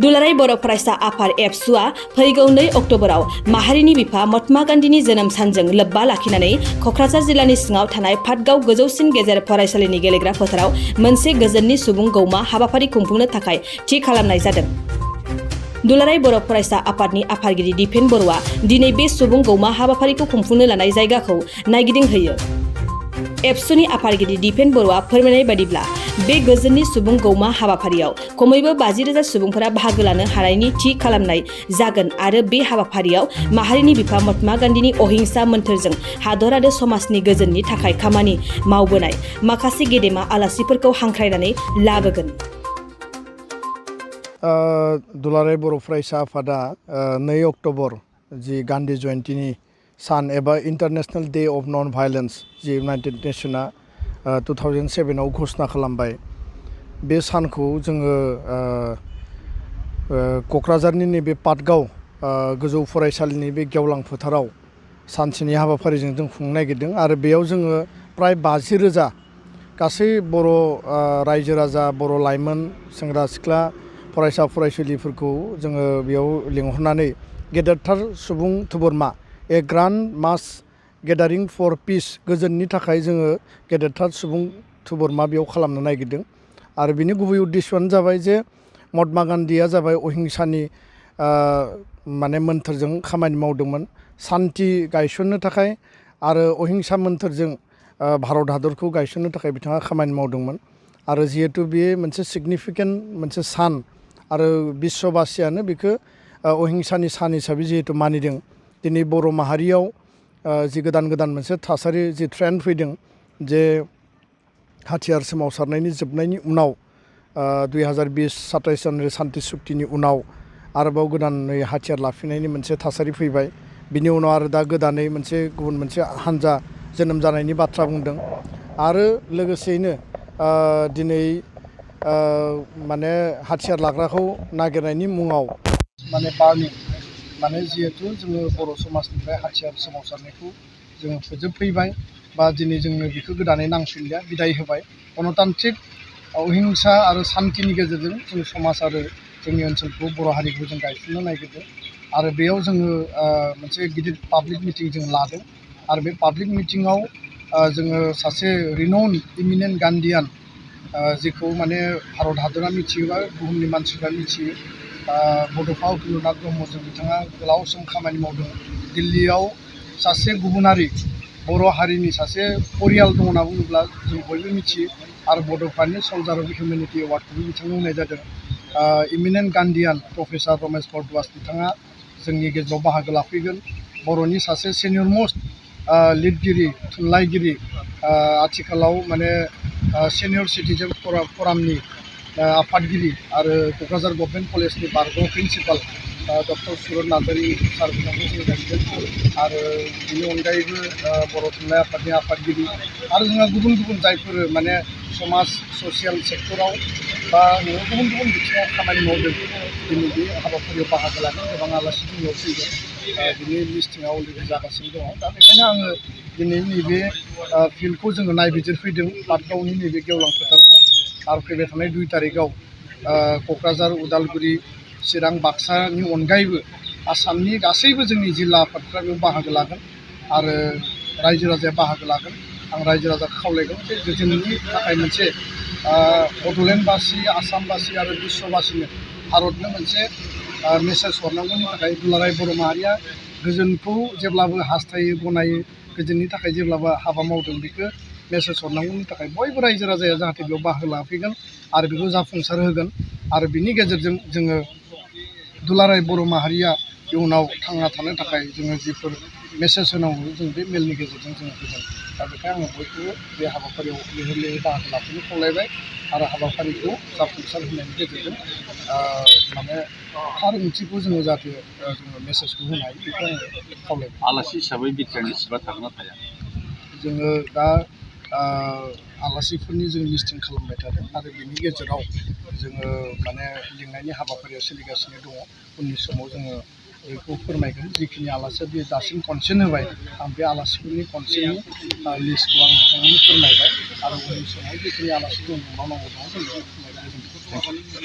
दुलाराय बर' फरायसा आफाद एबसुआ फैगौ 2 अक्ट'बराव माहारिनि बिफा महात्मा गान्धीनि जोनोम सानजों लोब्बा लाखिनानै क'क्राझार जिल्लानि सिङाव थानाय पाटगाव गोजौसिन गेजेर फरायसालिनि गेलेग्रा फोथाराव मोनसे गोजोननि सुबुं गौमा हाबाफारि खुंफुंनो थाखाय थि खालामनाय जादों। दुलाराय बर' फरायसा आफादनि आफादगिरि दिपेन बर'आ दिनै बे सुबुं गौमा हाबाफारिखौ खुंफुंनो लानाय जायगाखौ नायगिदिंहैयो। एबसुनि आफादगिरि दिपेन बर'आ फोरमायनाय बायदिब्ला बे गोजोननि सुबुं गौमा हाबाफारियाव खमैबो 50,000 सुबुंफोरा बाहागो लानो हानायनि थि खालामनाय जागोन आरो बे हाबाफारियाव माहारिनि बिफा महात्मा गान्धीनि अहिंसा मोन्थोरजों हादर आरो समाजनि गोजोननि थाखाय खामानि मावबोनाय माखासे गेदेमा आलासिफोरखौ हांख्रायनानै लाबोगोन। दुलाराय बर' फरायसा आफादा 2 अक्ट'बर जि गान्धी जयन्तीनि सान एबा international day of non violence जि इउनाइटेड नेशना 2007 आव घोषणा खालामबाय। बे सानखौ जोङो क'क्राझारनि नैबे पाटगाव गोजौ फरायसालिनि बे गेवलां फोथाराव सानसेनि हाबाफारिजों जों खुंनो नागिरदों आरो बेयाव जोङो प्राय 50,000 गासै बर' रायजो राजा बर' लाइमोन सेंग्रा सिख्ला फरायसा फरायसुलिफोरखौ जोङो बेयाव लिंहरनानै गेदेरथार सुबुं थुबुरमा ए ग्रान्ड मास गेदारिं फर पिस गोजोननि थाखाय जोङो गेदेरथार सुबुं थुबुरमा बेयाव खालामनो नागिरदों आरो बिनि गुबै उद्देश्यआनो जाबाय जे महात्मा गान्धीया जाबाय अहिंसानि माने मोन्थोरजों खामानि मावदोंमोन सान्थि गायसननो थाखाय आरो अहिंसा मोन्थोरजों भारत हादरखौ गायसननो थाखाय बिथाङा खामानि मावदोंमोन आरो जिहेतु बेयो मोनसे सिगनिफिकेन्ट मोनसे सान आरो बिश्वबासियानो बेखौ अहिंसानि सान हिसाबै जिहेतु मानिदों। दिनै बर' माहारियाव जि गोदान मोनसे थासारि जि ट्रेन्ड फैदों जे हाथियार सोमावसारनायनि जोबनायनि उनाव 2020-27 जानुवारि सान्ति सुक्तिनि उनाव आरोबाव गोदानै हाथियार लाफिननायनि मोनसे थासारि फैबाय। बिनि उनाव आरो दा गोदानै गुबुन मोनसे हान्जा जोनोम जानायनि बाथ्रा बुंदों आरो लोगोसेयैनो दिनै माने हाथियार लाग्राखौ नागिरनायनि मुङाव माने बार्निं माने जिहेतु जोङो बर' समाजनिफ्राय हाथियार सोमावसारनायखौ जोङो फोजोबफैबाय बा दिनै जोंनो बेखौ गोदानै नांफिनलिया बिदाय होबाय। गणतान्त्रिक अहिंसा आरो सान्थिनि गेजेरजों जों समाज आरो जोंनि ओनसोलखौ बर' हारिखौ जों गायसननो नागिरदों आरो बेयाव जोङो मोनसे गिदिर पाब्लिक मिटिं जों लादों आरो बे पाब्लिक मिटिङाव जोङो सासे रिनाउन इमिनेन्ट गान्धीयान जेखौ माने भारत हादरा मिथियोबा बुहुमनि मानसिफ्रा मिथियो बड'फा उपेन्द्रनाथ ब्रह्मजों बिथाङा गोलाव सम खामानि मावदों। दिल्लीयाव सासे गुबुनारि बर' हारिनि सासे परियाल दं होनना बुङोब्ला जों बयबो मिथियो आरो बड'फानि सल्जार अफ हिउमेनिटी एवार्डखौबो बिथांनो होनाय जादों। इमिनेन्ट गान्धीयान प्रफेसर रमेश भरद्वाज बिथाङा जोंनि गेजेराव बाहागो लाफैगोन। बर'नि सासे सिनियर मस्ट लिरगिरि थुनलाइगिरि आथिखालाव माने सिनियर सिटिजेन फरामनि आफादगिरि आरो क'क्राझार गभर्नमेन्ट कलेजनि बारग' प्रिन्सिपाल डक्टर सुरत नार्जारि सार बिथांखौ जों गायगोन आरो बेनि अनगायैबो बर' थुनलाइ आफादनि आफादगिरि आरो जोंहा गुबुन जायफोर माने समाज ससियेल सेक्टराव बा गुबुन बिथिङाव खामानि मावदों दिनै बे हाबाफारियाव बाहागो लागोन। गोबां आलासि जोंनियाव फैगोन बिनि लिस्टिंआ अलरेडि जागासिनो दङ। दा बेखायनो आङो दिनै नैबे फिल्डखौ जोङो नायबिजिरफैदों पाटगावनि नैबे गेवलां फोथारखौ आरो फैबाय थानाय 2 तारिखआव क'क्राझार उदालगुरि चिरां बाक्सानि अनगायैबो आसामनि गासैबो जोंनि जिल्ला आफादफ्रा बेयाव बाहागो लागोन आरो रायजो राजाया बाहागो लागोन। आं रायजो राजाखौ खावलायगोन जे गोजोननि थाखाय मोनसे बड'लेण्डबासि आसामबासि आरो बिश्वबासिनो भारतनो मोनसे मेसेज हरनांगौनि थाखाय दुलाराय बर' माहारिया गोजोनखौ जेब्लाबो हास्थायो गनायो गोजोननि थाखाय जेब्लाबो हाबा मावदों बेखौ मेसेज हरनांगौनि थाखाय बयबो रायजो राजाया जाहाथे बेयाव बाहागो लाफैगोन आरो बेखौ जाफुंसार होगोन आरो बिनि गेजेरजों जोङो दुलाराय बर' माहारिया इयुनाव थांना थानो थाखाय जोङो जिफोर मेसेज होनांगौ जों बे मेलनि गेजेरजों जोङो होगोन। दा बेखायनो आङो बयखौबो बे हाबाफारियाव लैहोर बाहागो लाफैनो खावलायबाय आरो हाबाफारिखौ जाफुंसार होनायनि गेजेरजों माने थार ओंथिखौ जोङो जाहाथे जोङो मेसेजखौ होनो हायो बेखौ आङो खावलायबाय। आलासि हिसाबै बिटिआरनि सिबा थागोन ना थाया? जोङो दा आलासिफोरनि जों लिस्टिं खालामबाय थादों आरो बिनि गेजेराव जोङो माने लिंनायनि हाबाफारिया सोलिगासिनो दङ। उननि समाव जोङो बेखौ फोरमायगोन जिखिनि आलासिया बे दासिम कनसेन्ट होबाय आं बे आलासिफोरनि कनसेन्टनि लिस्टखौ आं नोंथांनो फोरमायबाय आरो उननि समाव जिखिनि आलासि दं नंबावनांगौ दङ जों बेखौ फोरमायगोन।